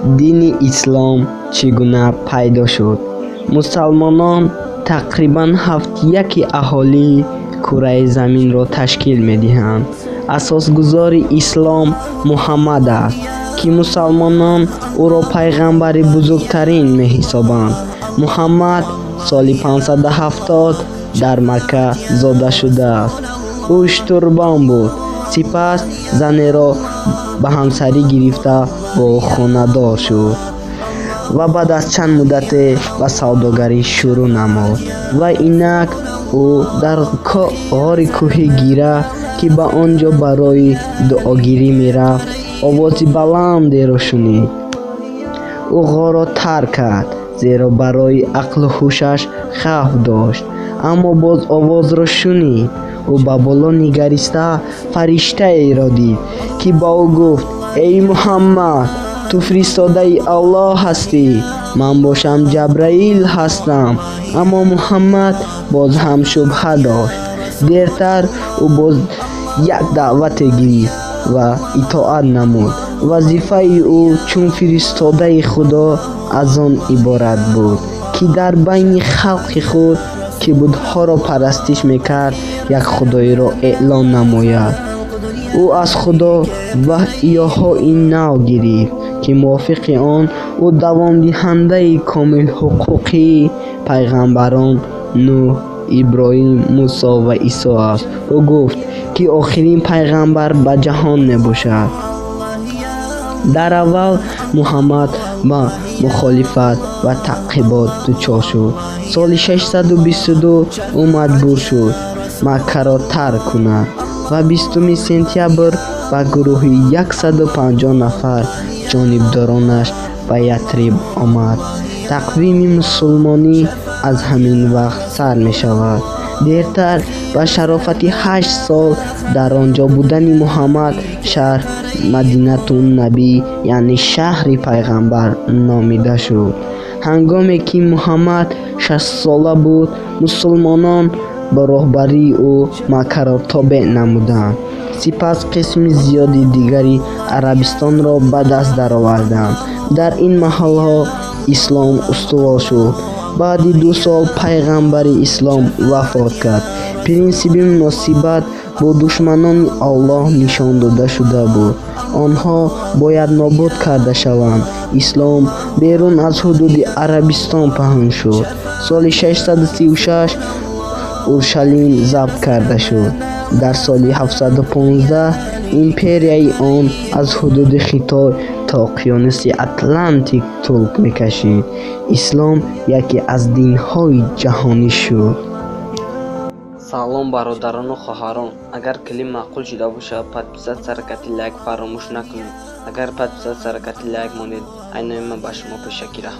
Дини ислом чӣ гуна пайдо шуд? Мусалмонон тақрибан ҳафтяки аҳолии кураи заминро ташкил медиҳанд. Асосгузори ислом Муҳаммад аст, ки мусалмонон ӯро пайғамбари бузургтарин меҳисобанд. Муҳаммад соли 570 дар Макка зода шудааст. Ӯ шутурбон буд. Сипас занеро ба ҳамсарӣ гирифта, бо ӯ хонадор шуд ва баъд аз чанд муддате ба савдогарӣ шурӯъ намуд. Ва инак ӯ дар ғори кӯҳи Гира, ки ба он ҷо барои дуогирӣ мерафт, овози баландеро шунид. Ӯ ғорро тарк кард, зеро барои ақлу ҳушаш хавф дошт, аммо боз овозро шунид. Ӯ ба боло нигариста фариштаеро дид, ки ба ӯ гуфт: «Эй Муҳаммад, ту фиристодаи Аллоҳ ҳастӣ, ман бошам Ҷабраил ҳастам». Аммо Муҳаммад боз ҳам шубҳа дошт. Дертар ӯ боз як даъвате гирифт ва итоат намуд. Вазифаи ӯ чун фиристодаи Худо аз он иборат буд, ки дар байни халқи худ, ки бутҳоро парастиш мекард, як худоиро эълон намояд. Ӯ аз Худо ваҳйҳои нав гирифт, ки мувофиқи он ӯ давомдиҳандаи комилҳуқуқи пайғамбарон Нӯҳ, Иброҳим, Мусо ва Исо аст. Ӯ гуфт, ки охирин пайғамбар ба ҷаҳон мебошад. Дар аввал Муҳаммад ба мухолифат ва таъқибот дучор шуд. Соли 622 ӯ маҷбур шуд Маккаро тарк кунад ва 20 сентябр ба гурӯҳи 150 нафар ҷонибдоронаш ба Ятриб омад. Тақвими мусулмонӣ аз ҳамин вақт сар мешавад. Дертар ба шарофати 8 сол дар он ҷо будани Муҳаммад шаҳр Мадинатун-Набӣ, яъне шаҳри пайғамбар, номида шуд. Ҳангоме ки Муҳаммад 60сола буд, мусулмонон ба роҳбарии ӯ Маккаро тобеъ намуданд. Сипас қисми зиёди дигари Арабистонро ба даст дароварданд. Дар ин маҳалҳо ислом устувор шуд. Баъди 2 сол пайғамбари ислом вафот кард. Принсипи муносибат бо душманони Аллоҳ нишон дода шуда буд: онҳо бояд нобуд карда шаванд. Ислом берун аз ҳудуди Арабистон паҳн шуд. Соли 636 Уршалим забт карда шуд. Дар соли 715 империяи он аз ҳудуди Хитой то уқёнуси Атлантик тӯл мекашид. Ислом яке аз динҳои ҷаҳонӣ шуд. Салом, бародарону хоҳарон! Агар клип маъқул шуда бошад, подписаться кати лайк фаромӯш накунед. Агар подписаться кати лайк монед, айнои ман ба шумо пешакӣ раҳмат.